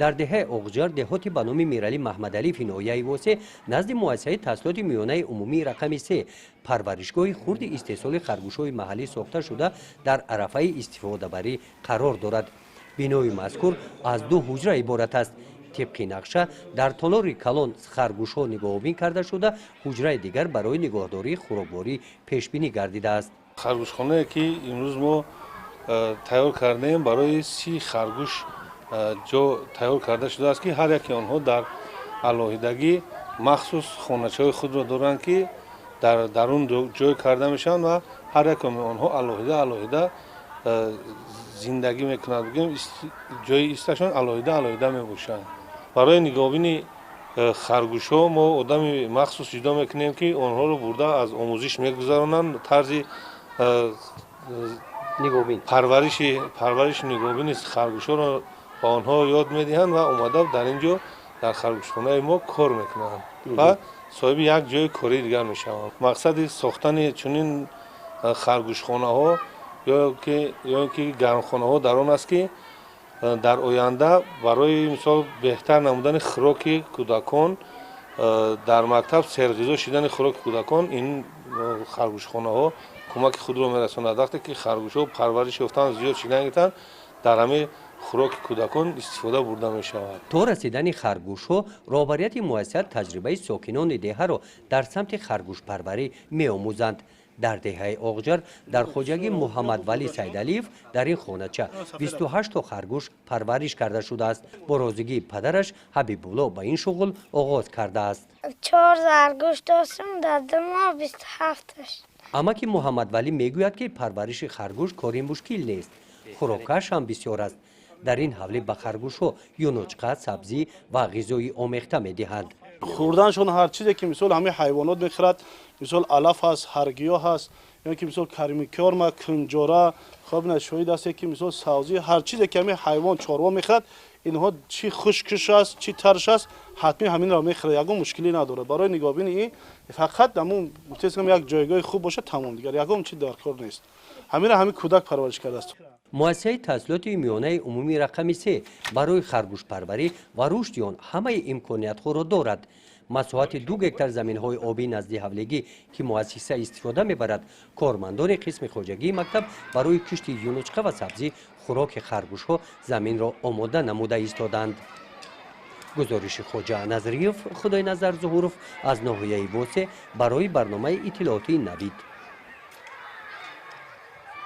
Дар деҳаи Оғҷар, деҳоти ба номи Миралӣ Маҳмадалиев ноҳияи Восе, назди муассисаи таҳсилоти миёнаи умумии рақами 3 парваришгоҳи хурди истеҳсоли харгӯшҳои маҳаллӣ сохта шуда, дар арафаи истифодабарӣ қарор дорад. Бинои мазкур аз ду ҳуҷра иборат аст. Тибқи нақша, дар толори калон харгӯшҳо нигоҳубин карда шуда, ҳуҷраи дигар барои нигоҳдории хӯрокворӣ пешбинӣ гардидааст. Харгӯшхонае, ки имрӯз мо тайёр кардаем, барои 30 харгӯш ҷо тайёр карда шудааст, ки ҳар яке онҳо дар алоҳидагӣ махсус хоначаҳои худро доранд, ки дар дарун ҷой карда мешаванд ва ҳар яке онҳо алоҳида алоҳида зиндагӣ мекунанд. Бигӯем, ҷои исташон алоҳида алоҳида мебошанд. Барои нигоҳубини харгӯшҳо мо одами махсус ҷудо мекунем, ки онҳоро бурда аз омӯзиш мегузаронанд. Тарзи парвариши нигоҳубини харгӯшҳоро ба онҳо ёд медиҳанд ва омада дар ин ҷо дар харгӯшхонаи мо кор мекунанд ва соҳиби як ҷои кории дигар мешаванд. Мақсади сохтани чунин харгӯшхонаҳо ё ки гармхонаҳо дар он аст, ки дар оянда барои мисол беҳтар намудани хӯроки кӯдакон дар мактаб, серғизо шудани хӯроки кӯдакон, ин харгӯшхонаҳо кӯмаки худро мерасонад. Вақте ки харгӯшҳо парвариш ёфтанд, зиёд шидан гирифтанд, дар ҳамаи хӯроки кӯдакон истифода бурда мешавад. То расидани харгӯшҳо роҳбарияти муассиса таҷрибаи сокинони деҳаро дар самти харгӯшпарварӣ меомӯзанд. Дар деҳаи Оғҷар, дар хоҷагии Муҳаммадвалӣ Сайдалиев, дар ин хонача 28 то харгӯш парвариш карда шудааст. Бо розигии падараш Ҳабибулло ба ин шуғл оғоз кардааст. Чор харгӯш доштам, дар 2 моҳ 27-таш. Амаки Муҳаммадвалӣ мегӯяд, ки парвариши харгӯш кори мушкил нест, хӯрокаш ҳам бисёр аст. Дар ин ҳавлӣ ба харгӯшҳо юнучқа, сабзӣ ва ғизои омехта медиҳанд. Хӯрданашон ҳар чизе, ки мисол ҳамаи ҳайвонот мехӯрад, мисол алаф ҳаст, ҳаргиёҳ ҳаст, ё ки мисол комбикорма, кунҷора, хоб шоҳид ҳасте, ки мисол савзӣ, ҳар чизе, ки ҳамаи ҳайвон чорво мехӯрад, инҳо чӣ хушкш аст, чӣ тарш аст, ҳатмӣ ҳаминро мехӯрад, ягон мушкилӣ надорад. Барои нигоҳубини ин фақат ҳамун як ҷойгоҳи хуб бошад, тамом, дигар ягон чи дар кор нест. Ҳаминро ҳамин кӯдак парвариш кардааст. Муассисаи таҳсилоти миёнаи умумии рақами 3 барои харгӯшпарварӣ ва рушди он ҳамаи имкониятҳоро дорад. Масоҳати 2 гектар заминҳои обӣ назди ҳавлигӣ, ки муассиса истифода мебарад, кормандони қисми хоҷагии мактаб барои кишти юнучқа ва сабзӣ, хӯроки харгӯшҳо заминро омода намуда истоданд. Гузориши Хоҷа Назриев, Худойназар Зуҳуров аз ноҳияи Восе барои барномаи иттилоотии Навид.